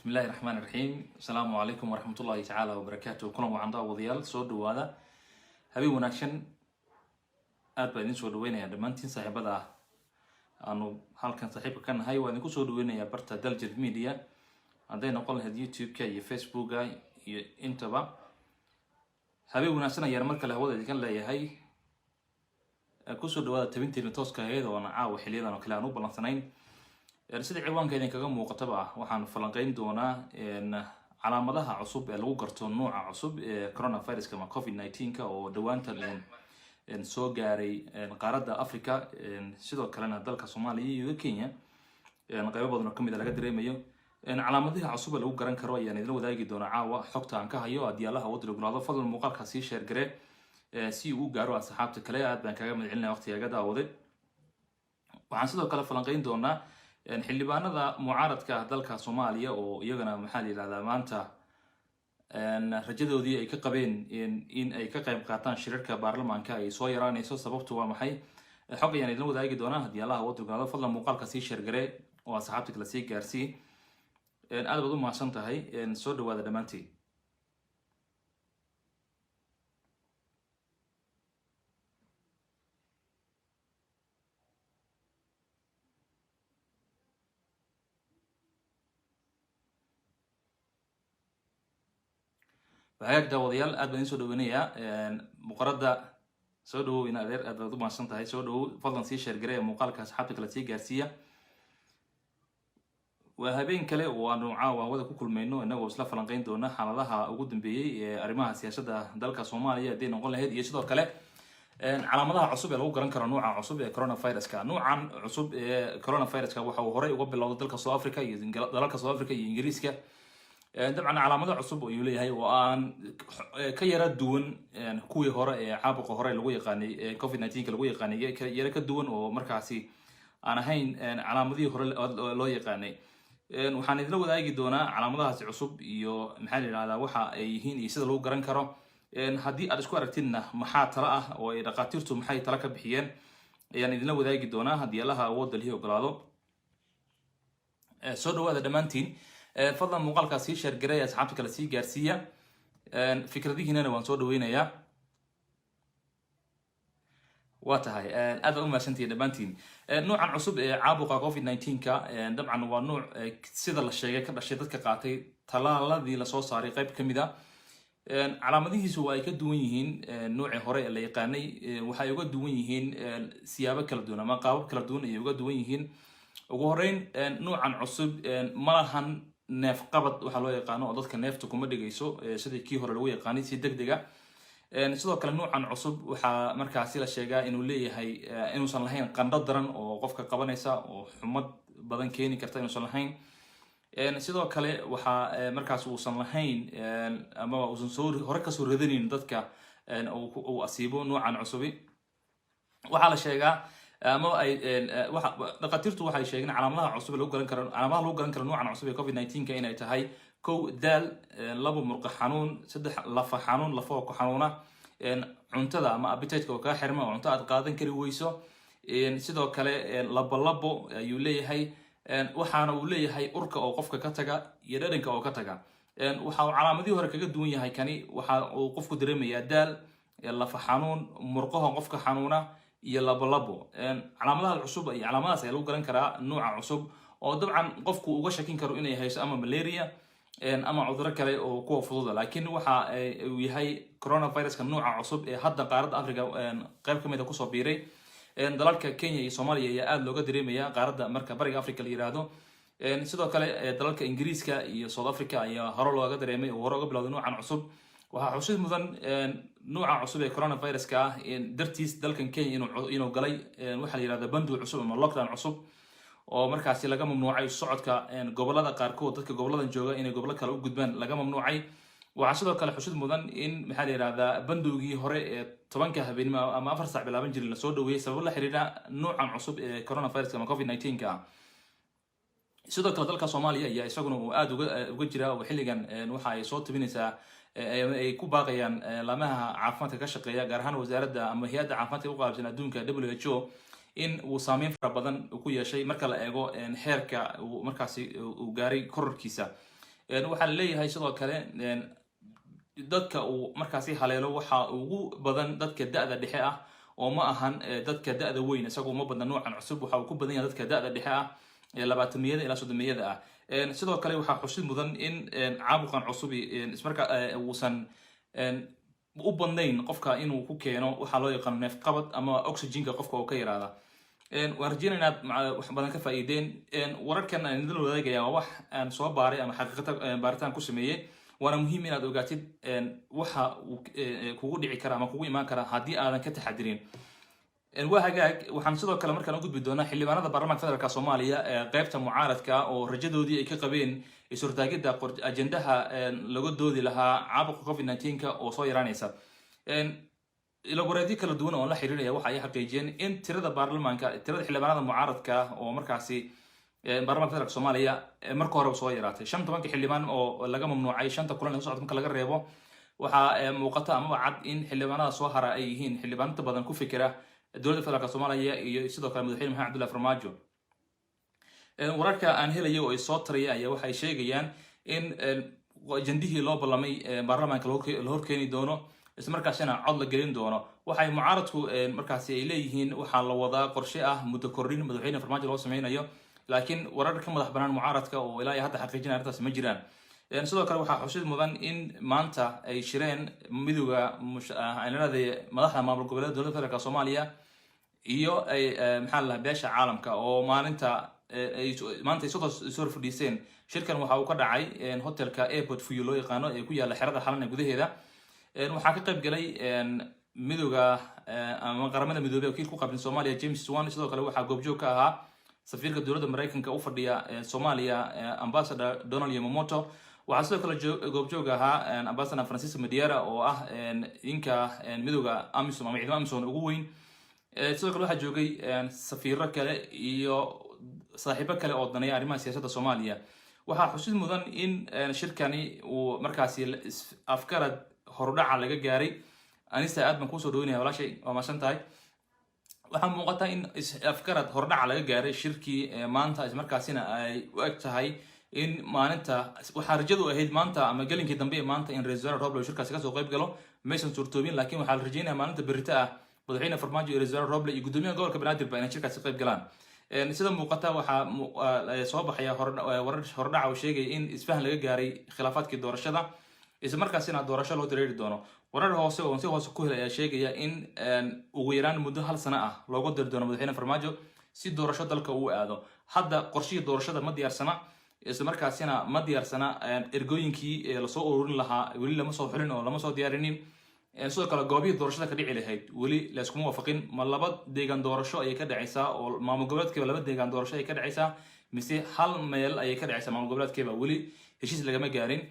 Bismillahi raxmaan raxiim. Asalaamu calaykum waraxmatullahi tacaala wabarakaatu. Kulan wacan, daawadayaal, soo dhawaada, habeen wanaagsan. Aad baa idin soo dhaweynaya dhammaantiin saaxiibada ah aanu halkan saaxiibka ka nahay. Waa idinku soo dhaweynayaa barta Daljir Media, hadday noqon lahayd YouTube-ka iyo Facebooka iyo intaba. Habeen wanaagsan ayaan mar kale hawada idinka leeyahay. Kusoo dhawaada tabinteena tooska ahayd oona caawa xiliyadan oo kale aan u ballansanayn. Sida ciwaanka idinkaga muuqataba ah, waxaan falanqeyn doonaa calaamadaha cusub ee lagu garto nooca cusub ee coronaviruska ama COVID-19-ka oo dhawaantan soo gaaray qaaradda Africa, sidoo kalena dalka Soomaaliya iyo Kenya qeybo badan oo kamid a laga dareemayo. Calaamadaha cusub ee lagu garan karo ayaan idinla wadaagi doonaa caawa, xogta aan ka hayo, haddii Allaha wadri ogolaado. Fadlan muuqaalkaa sii share garee si uu u gaaro asxaabta kale. Aad baan kaaga mahad celinaya waqtigaaga, daawade. Waxaan sidoo kale falanqeyn doonaa xildhibaanada mucaaradka ah dalka Soomaaliya oo iyagana, maxaa la yihahdaa, maanta rajadoodii ay ka qabeen in ay ka qayb qaataan shirarka baarlamaanka ay soo yaraanayso. Sababtu waa maxay? Xog ayaan idinla wadaagi doonaa haddii Allaha wadri ogolaado. Fadlan muuqaalka sii share garee oo asxaabta kale sii gaarsii. Aad baad u mahadsan tahay. Soo dhawaada dhammaantiin. Hagaag, daawadayaal, aad baan idin soo dhaweynayaa. Muqaradda soo dhawow, in adeer, aad baad u mahadsan tahay, soo dhawow. Fadlan sii share garee muuqaalka, asxaabta kale sii gaarsiiya. Waa habeen kale oo aanu caawa hawada ku kulmayno, inagoo isla falanqeyn doona xaaladaha ugu dambeeyey ee arrimaha siyaasadda dalka Soomaaliya hadday noqon lahayd, iyo sidoo kale calaamadaha cusub ee lagu garan karo nooca cusub ee coronaviruska. Noocan cusub ee coronaviruska waxa uu horey uga bilowday dalka South Africa iyo dalalka South Africa iyo Ingiriiska. Dabcan calaamado cusub ayuu leeyahay oo aan ka yara duwan kuwii hore ee caabuqa hore lagu yaqaanay ee COVID-19 lagu yaqaanay, ka yara ka duwan oo markaasi aan ahayn calaamadihii hore loo yaqaanay. Waxaan idinla wadaagi doonaa calaamadahaasi cusub iyo, maxaa la yidhahdaa, waxa ay yihiin iyo sida lagu garan karo. Haddii aad isku aragtidna, maxaa talo ah oo ay dhakhaatiirtu maxay talo ka bixiyeen ayaan idinla wadaagi doonaa, haddii Allaha awoodda lihi ogolaado. Soo dhawaada dhammaantiin. Fadlan muuqaalkaa sii share gareeya, asxaabta kale sii gaarsiiya. Fikradihiinana waan soo dhaweynayaa. Waa tahay, aad baa u mahadsantihiin dhammaantiin. Noocan cusub ee caabuqa COVID-19-ka dabcan waa nooc sida la sheegay ka dhashay dadka qaatay talaaladii lasoo saaray qayb ka mid a. Calaamadihiisu waa ay ka duwan yihiin noocii hore ee la yaqaanay. Waxay uga duwan yihiin siyaabo kala duwan ama qaabab kala duwan ayay uga duwan yihiin. Ugu horreyn, noocan cusub ma lahan neef qabad waxaa loo yaqaano, oo dadka neefta kuma dhigayso sidii kii hore lagu yaqaanay si deg dega. Sidoo kale noocan cusub waxaa markaasi la sheegaa inuu leeyahay inuusan lahayn qandho daran oo qofka qabanaysa oo xumad badan keeni karta inuusan lahayn. Sidoo kale waxaa markaas uusan lahayn amaba uusan soo hore kasoo radanayn dadka uu asiibo noocan cusubi. Waxaa la sheegaa ama ay dhakhaatiirtu waxay sheegeen calaamadaha cusub lagu garan karo, calaamadaha lagu garan karo noocan cusub ee COVID-19-ka inay tahay: kow, daal; labo, murqa xanuun; saddex, lafa xanuun, lafa oo ku xanuuna; cuntada ama appetite oo kaa xirma oo cunto aad qaadan kari weyso. Sidoo kale labo labo ayuu leeyahay, waxaana uu leeyahay urka oo qofka ka taga iyo dhadhanka oo ka taga. Waxa uu calaamadihii hore kaga duwan yahay kani, waxa uu qofku dareemayaa daal, lafa xanuun, murqaha qofka xanuuna iyo labo labo. Calaamadaha cusub iyo calaamadahaas ayaa lagu garan karaa nooca cusub, oo dabcan qofku uga shakin karo inay hayso ama malaria ama cuduro kale oo kuwa fududa. Laakiin waxa uu yahay coronaviruska nooca cusub ee hadda qaaradda Africa qayb ka mid a kusoo biiray. Dalalka Kenya iyo Soomaaliya ayaa aada looga dareemaya qaaradda marka Bariga Africa la yiraahdo. Sidoo kale dalalka Ingiriiska iyo South Africa ayaa hore looga dareemay oo hore uga bilowday noocan cusub. Waxaa xusid mudan nooca cusub ee coronaviruska ah dartiis dalkan Kenya inuu galay waxaa la yihahda bandow cusub ama lockdown cusub, oo markaasi laga mamnuucay socodka gobolada qaarkood, dadka goboladan jooga inay gobollo kale u gudbaan laga mamnuucay. Waxaa sidoo kale xusid mudan in, maxaa la yihahdaa, bandowgii hore ee 10-ka habeenimo ama 4 saac bilaaban jiray lasoo dhaweeyey sababo la xiriira noocan cusub ee coronavirus ama COVID-19-ka ah. Sidoo kale dalka Soomaaliya ayaa isaguna uu aada uga jira, oo xilligan waxa ay soo tabinaysaa ay ku baaqayaan laamaha caafimaadka ka shaqeeya, gaar ahaan wasaaradda ama hay-adda caafimaadka u qaabsan adduunka WHO, in uu saameyn fara badan ku yeeshay marka la eego heerka uu markaasi uu gaaray kororkiisa. Waxaa la leeyahay sidoo kale dadka uu markaasi haleelo waxa ugu badan dadka da'da dhexe ah, oo ma ahan dadka da'da weyn. Isaga uma badna noocan cusub, waxa uu ku badan yahay dadka da'da dhexe ah ee 20-miyada ilaa 30-miyada ah. Sidoo kale waxaa xusid mudan in caabuqan cusubi ismarka uusan u badnayn qofka inuu ku keeno waxaa loo yaqaano neefqabad ama oxygenka qofka oo ka yaraada. Waan rajeynaya inaad wax badan ka faa'iideen. Wararkan aan idin wadaagaya waa wax aan soo baaray ama xaqiiqata baaritaan ku sameeyey, waana muhiim inaad ogaatid waxa uu kugu dhici kara ama kugu imaan kara haddii aadan ka taxadirin. Waa hagaag, waxaan sidoo kale markaan u gudbi doonaa xildhibaanada baarlamaanka federaalka Soomaaliya ee qaybta mucaaradka oo rajadoodii ay ka qabeen is-hortaagidda ajendaha laga doodi lahaa caabuqa COVID-19-ka oo soo yaraanaysa. Ilawareedyo kala duwan oo la xiriiraya waxa ay xaqiijiyeen in tirada baarlamaanka, tirada xildhibaanada mucaaradka oo markaasi baarlamaanka federaalka Soomaaliya marka horeba soo yaraatay. 15-ka xildhibaan oo laga mamnuucay shanta kulan ee soo socota marka laga reebo, waxaa muuqata amaba cad in xildhibaanada soo hara ay yihiin xildhibaano inta badan ku fikira dowladda federaalka Soomaaliya iyo sidoo kale madaxweyne Maxamed Cabdullahi Farmaajo. Wararka aan helayo oo ay soo taraya ayaa waxay sheegayaan in ajendihii loo ballamay baarlamaanka la horkeeni doono, islamarkaasina cod la gelin doono. Waxay mucaaradku markaasi ay leeyihiin waxaa la wadaa qorshe ah muddo kordhin madaxweyne Farmaajo loo sameynayo, laakiin warar ka madax banaan mucaaradka oo ilaa iyo hadda xaqiijinaya arrintaas ma jiraan. Sidoo kale waxaa xusid mudan in maanta ay shireen midowga madaxda maamul goboleeda dowladda federaalka Soomaaliya iyo ay maxaa la dhahaa beesha caalamka oo maalinta ay maanta ay soo hor fadhiiseen. Shirkan waxa uu ka dhacay hotelka Airport View loo yaqaano ee ku yaala xerada Xalan ee gudaheeda. Waxaa ka qayb galay midowga ama Qaramada Midoobey wakiil ku qabilsan Soomaaliya, James Swan. Sidoo kale waxaa goobjoog ka ahaa safiirka dowladda Maraykanka u fadhiya Soomaaliya, Ambassador Donald Yamamoto. Waxaa sidoo kale goobjoog ahaa Ambassador Francisco Madeira oo ah ninka midowga AMISOM ama ciidamada AMISOM ugu weyn. Sidoo kale waxaa joogay safiiro kale iyo saaxiibo kale oo daneeya arrimaha siyaasadda Soomaaliya. Waxaa xusid mudan in shirkani uu markaasi afgarad horudhaca laga gaaray. Anisa, aad baan kuusoo dhaweynaya walaashay, waa mahadsan tahay. Waxaa muuqata in afgarad hordhaca laga gaaray shirkii maanta, ismarkaasina ay u eg tahay in maalinta, waxaa rajadu ahayd maanta ama gelinkii dambe ee maanta in ra-isul wasaare Roble uu shirkaasi kasoo qayb galo, maysan suurtoobin, laakiin waxaa la rajeynaya maalinta berrito ah madaxweyne Farmaajo iyo ra-isul wasaare Roble iyo guddoomiyaha gobolka Banaadir ba inay shirkaasi qayb galaan. Sida muuqata waxaa soo baxaya warar hordhaca oo sheegaya in isfahan laga gaaray khilaafaadkii doorashada, isla markaasina doorasho loo dareeri doono. Warar hoose oo si hoose ku helay ayaa sheegaya in ugu yaraan muddo hal sano ah loogu diri doono madaxweyne Farmaajo si doorasho dalka uu aado. Hadda qorshihii doorashada ma diyaarsana, isla markaasina ma diyaarsana ergooyinkii lasoo ururin lahaa, weli lama soo xulin oo lama soo diyaarinin. Sidoo kale goobihii doorashada ka dhici lahayd weli layskuma waafaqin. Ma laba deegaan doorasho ayay ka dhacaysaa oo maamul goboleedkiiba laba deegaan doorasho ayay ka dhacaysaa, mise hal meel ayay ka dhacaysaa maamul goboleedkiiba? Weli heshiis lagama gaarin.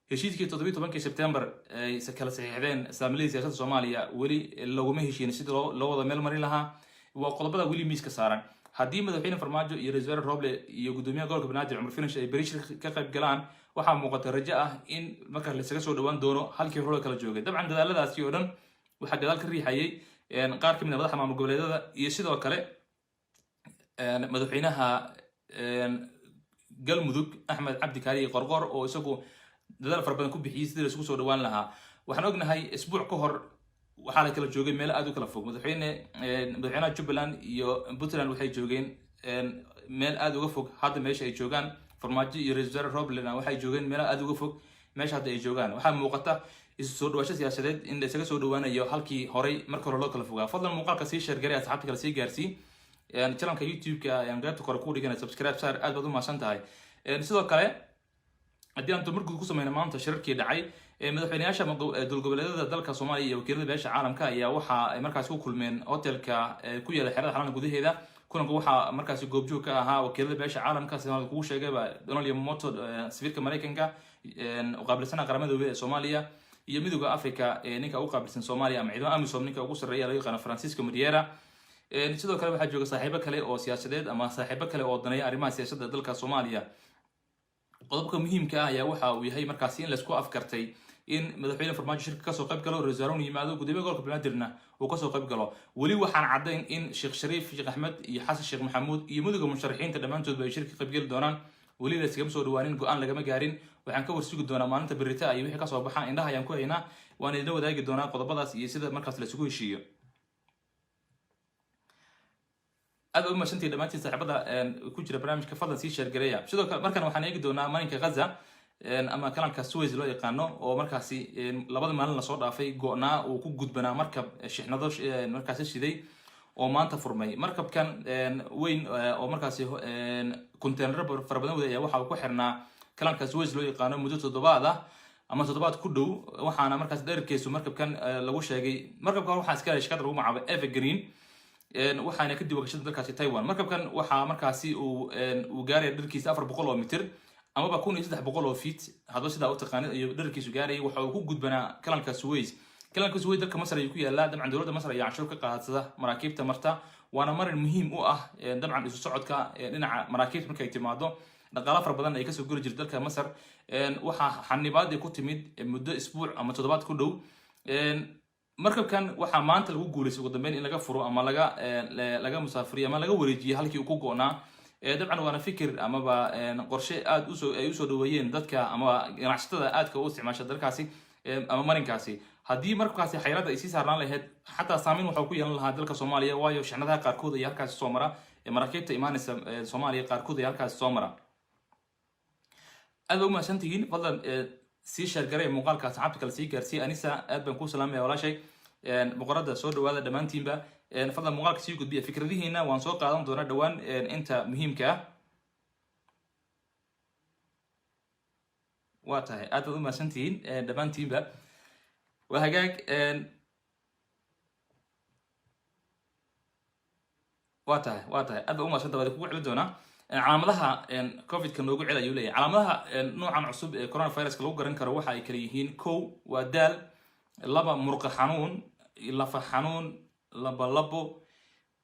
Heshiiskii 17-kii Sebtembar ay kala saxiixdeen saamiladii siyaasadda Soomaaliya weli laguma heshiin sidii loo wada meel marin lahaa. Waa qodobada weli miiska saaran. Haddii madaxweyne Farmaajo iyo ra-isul wasaare Roble iyo guddoomiyaha gobolka Banaadir Cumar Finish ay beri shir ka qayb galaan, waxaa muuqata rajo ah in markaas laysaga soo dhawaan doono halkii hore kala joogay. Dabcan dadaaladaasi oo dhan waxaa gadaal ka riixayay qaar ka mid a madaxda maamul goboleedyada iyo sidoo kale madaxweynaha Galmudug, Axmed Cabdi Kaariye Qorqor, oo isagu dadaal fara badan ku bixiyey sidii laisugu soo dhawaan lahaa. Waxaan ognahay isbuuc ka hor waxaa la kala joogay meelo aad u kala fog. Madaxweynaha Jubbaland iyo Puntland waxay joogeen meel aad uga fog hadda meesha ay joogaan. Farmaajo iyo ra-isul wasaare Roblena waxay joogeen meelo aad uga fog meesha hadda ay joogaan. Waxaa muuqata isu soo dhawaasho siyaasadeed in la isaga soo dhawaanayo halkii horay marka hore loo kala fogaa. Fadlan muuqaalka sii share garay, asxaabta kale sii gaarsii. Channelka YouTube-ka ayaan qaybta kore ku dhigana, subscribe saar. Aad baad u mahadsan tahay. Sidoo kale haddii aan dumarguud ku sameyno maanta shirarkii dhacay, madaxweyneyaasha dowlad goboleedyada dalka Soomaaliya iyo wakiilada beesha caalamka ayaa waxa ay markaasi ku kulmeen hotelka ku yaala xerada Xalana gudaheeda. Kulanka waxaa markaasi goobjoog ka ahaa wakiilada beesha caalamka, sida kugu sheegayba, Donald Yamamoto, safiirka Maraykanka u qaabilsana Qaramada Midoobey ee Soomaaliya, iyo Midowda Africa ee ninka ugu qaabilsan Soomaaliya ama ciidamada AMISOM ninka ugu sarreeya loo yaqaano Francisco Madeira. Sidoo kale waxaa jooga saaxiibo kale oo siyaasadeed ama saaxiibo kale oo daneeya arrimaha siyaasadda dalka Soomaaliya. Qodobka muhiimka ah ayaa waxa uu yahay markaasi in laisku afkartay in madaxweyne Farmaajo shirka kasoo qayb galo, ra-isul wasaare yimaado, gudoomiyaha gobolka Banaadirna uu kasoo qayb galo. Weli waxaan caddayn in Sheekh Shariif Sheekh Axmed iyo Xasan Sheekh Maxamuud iyo midowda musharaxiinta dhammaantoodba ay shirka qayb geli doonaan. Weli la iskagama soo dhawaanin, go-aan lagama gaarin. Waxaan ka warsugi doonaa maalinta berita iyo wixii kasoo baxa. Indhaha ayaan ku haynaa, waan idinla wadaagi doonaa qodobadaas iyo sida markaas la isugu heshiiyo. Aad u mahadsantihiin dhammaantiin saaxiibada ku jira barnaamijka. Fadlan sii share gareeya. Sidoo kale markan waxaan eegi doonaa marinka Gaza ama kanaalka Suez loo yaqaano, oo markaasi labada maalin lasoo dhaafay go-naa uu ku gudbanaa markab shixnado markaasi shiday oo maanta furmay. Markabkan weyn oo markaasi containero fara badan wadaya waxa uu ku xirnaa kanaalka Suez loo yaqaano muddo toddobaad ah ama toddobaad ku dhow. Waxaana markaas dhererkiisu markabkan lagu sheegay, markabkan waxaa iska leh shirkadda lagu magacaabo Evergreen, waxaana ka diwagashada dalkaasi Taiwan. Markabkan waxaa markaasi uu gaaraya dhererkiisa 400 oo mitir amaba 1300 oo feet, hadba sidaa u taqaanid ayuu dhererkiisu gaarayay. Waxa uu ku gudbanaa kanaalka Suez. Kanaalka Suez dalka Masar ayuu ku yaalaa. Dabcan dowladda Masar ayaa canshuur ka qaadsada maraakiibta marta, waana marin muhiim u ah dabcan isu socodka dhinaca maraakiibta. Markay timaado, dhaqaalo fara badan ay kasoo geli jirta dalka Masar. Waxaa xanibaadii ku timid muddo isbuuc ama toddobaad ku dhow. Markabkan waxaa maanta lagu guuleystay ugu dambeyn in laga furo ama laga musaafiriyo ama laga wareejiyo halkii uu ku go-naa. Dabcan waana fikir amaba qorshe aad usoo ay usoo dhaweeyeen dadka ama ganacsatada aadka u isticmaasha dalkaasi ama marinkaasi. Haddii markabkaasi xayiraadda ay sii saarnaan lahayd, xataa saameyn waxuu ku yeelan lahaa dalka Soomaaliya, waayo shixnadaha qaarkood ayaa halkaasi soo mara. Maraakiibta imaanaysa Soomaaliya qaarkood ayaa halkaasi soo mara. Aad ba u mahadsantihiin. Fadlan sii share garay muuqaalka, asxaabta kale sii gaarsiiya. Anisa, aad baan kuu salaamaya walaashay. Boqoradda, soo dhawaada dhammaantiinba. Fadlan muuqaalka sii gudbiya. Fikradihiina waan soo qaadan doonaa dhowaan inta muhiimka ah. Waa tahay, aad baad u mahadsantihiin dhammaantiinba. Waa hagaag. Waa tahay, aad baa u mahadsanta. Waa kugu celin doonaa calaamadaha Covidka noogu cel ayuu leeyahay. Calaamadaha noocan cusub ee coronaviruska lagu garan karo waxa ay kala yihiin: kow waa daal, laba murqa xanuun, lafa xanuun, labolabo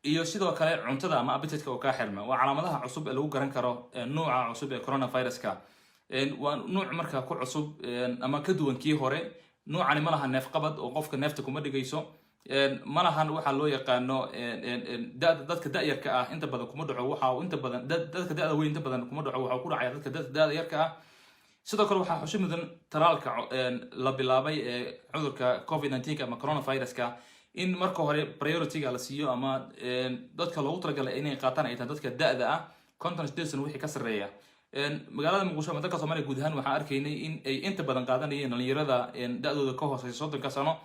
iyo sidoo kale cuntada ama appetite oo kaa xirma. Waa calaamadaha cusub ee lagu garan karo nooca cusub ee coronaviruska. Waa nuuc marka ku cusub ama ka duwan kii hore. Nuucani ma laha neefqabad oo qofka neefta kuma dhigayso. Ma lahan waxaa loo yaqaano dadka da'yarka ah inta badan kuma dhaco. Waxa uu inta badan dadka da'da weyn inta badan kuma dhaco, waxa uu ku dhacaya dadka da'da yarka ah. Sidoo kale waxaa xusid mudan talaalka la bilaabay ee cudurka COVID-19 ama coronaviruska in marka hore priority-ga la siiyo ama dadka loogu talagalay inay qaataan ay tahay dadka da'da ah 58 sano wixii ka sarreeya. Magaalada Muqdisho ama dalka Soomaaliya guud ahaan waxaan arkaynay in ay inta badan qaadanayeen dhalinyarada da'dooda ka hooseysa 30-ka sano,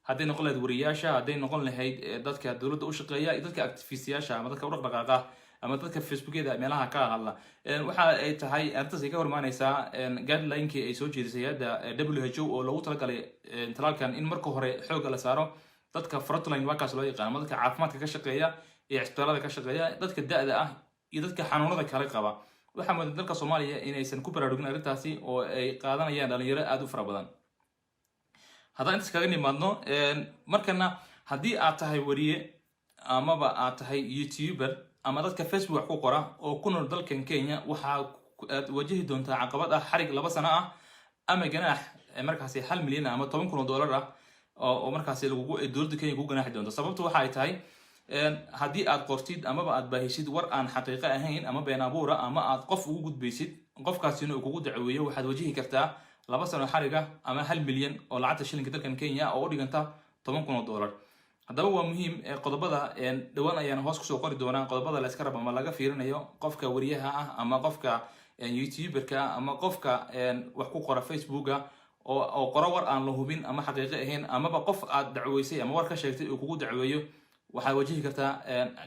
hadday noqon lahayd wariyaasha, hadday noqon lahayd dadka dowladda u shaqeeya iyo dadka activistiyaasha ama dadka u dhaqdhaqaaqa ama dadka Facebookyada meelaha ka hadla. Waxa ay tahay arrintaas ay ka hormaanaysaa guideline-kii ay soo jeedisay hay'adda WHO oo loogu talagalay talaalkan in marka hore xoogga la saaro dadka frontline workers loo yaqaan ama dadka caafimaadka ka shaqeeya iyo cisbitaalada ka shaqeeya, dadka da'da ah iyo dadka xanuunada kale qaba. Waxaa moodaa dalka Soomaaliya inaysan ku baraarugin arrintaasi oo ay qaadanayaan dhalinyaro aada u fara badan. Haddaan intaas kaga nimaadno, markana haddii aad tahay wariye amaba aad tahay YouTuber ama dadka Facebook wax ku qora oo ku nool dalkan Kenya, waxaa aad wajahi doontaa caqabad ah xarig 2 sano ah ama ganaax markaasi 1 milyan ama $10,000 ah oo markaasi lagugu dowladda Kenya kugu ganaaxi doonto. Sababtu waxa ay tahay, haddii aad qortid amaba aad baahisid war aan xaqiiqo ahayn ama been abuura ama aad qof ugu gudbaysid, qofkaasina uu kugu dacaweeyo, waxaad wajihi kartaa 2 sano xariga ama 1 milyan oo lacagta shilinka dalkan Kenya oo u dhiganta $10,000. Haddaba waa muhiim qodobada dhowaan ayaan hoos kusoo qori doonaa, qodobada la iska rabo ama laga fiirinayo qofka wariyaha ah ama qofka YouTuberka ah ama qofka wax ku qora Facebooka oo qoro war aan la hubin ama xaqiiqo ahayn, amaba qof aad dacweysay ama war ka sheegtay uu kugu dacweeyo, waxaad wajihi kartaa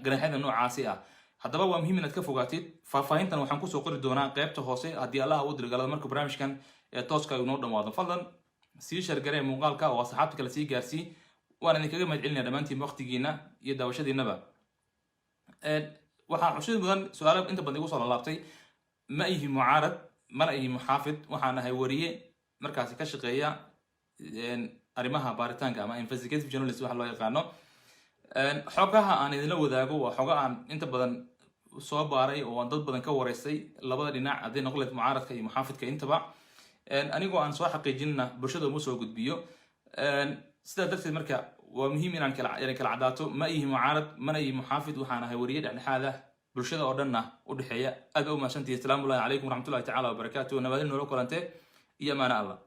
ganaaxyada noocaasi ah. Haddaba waa muhiim inaad ka fogaatid. Faahfaahintan waxaan kusoo qori doonaa qeybta hoose haddii Allaha u dilgalada marka barnaamijkan tooska inoo dhammaado. Fadlan sii share garee muuqaalka oo asxaabta kale sii gaarsii. Waan idinkaga mahad celinaya dhammaantiin waqtigiina iyo daawashadiinaba. Waxaa xusid mudan su-aalo inta badan igu soo lalaabtay. Ma ihi mucaarad, mana ihi muxaafid. Waxaan ahay wariye markaasi ka shaqeeya arrimaha baaritaanka ama investigative journalist waxa loo yaqaano. Xogaha aan idinla wadaago waa xogo aan inta badan soo baaray oo aan dad badan ka wareystay labada dhinac, hadday noqon lahayd mucaaradka iyo muxaafidka intaba. Anigoo aan soo xaqiijinna bulshada uma soo gudbiyo. Sidaa darteed marka waa muhiim inaan kala inay kala caddaato. Ma ihi mucaarad, mana ihi muxaafid. Waxaan ahay wariye dhexdhexaad ah. Bulshada oo dhanna u dhexeeya. Aad ba u mahadsantihi. Asalaamu llahi calaykum waraxmatullahi tacala wabarakaatu. Nabadin noola kulante iyo amaana Allah.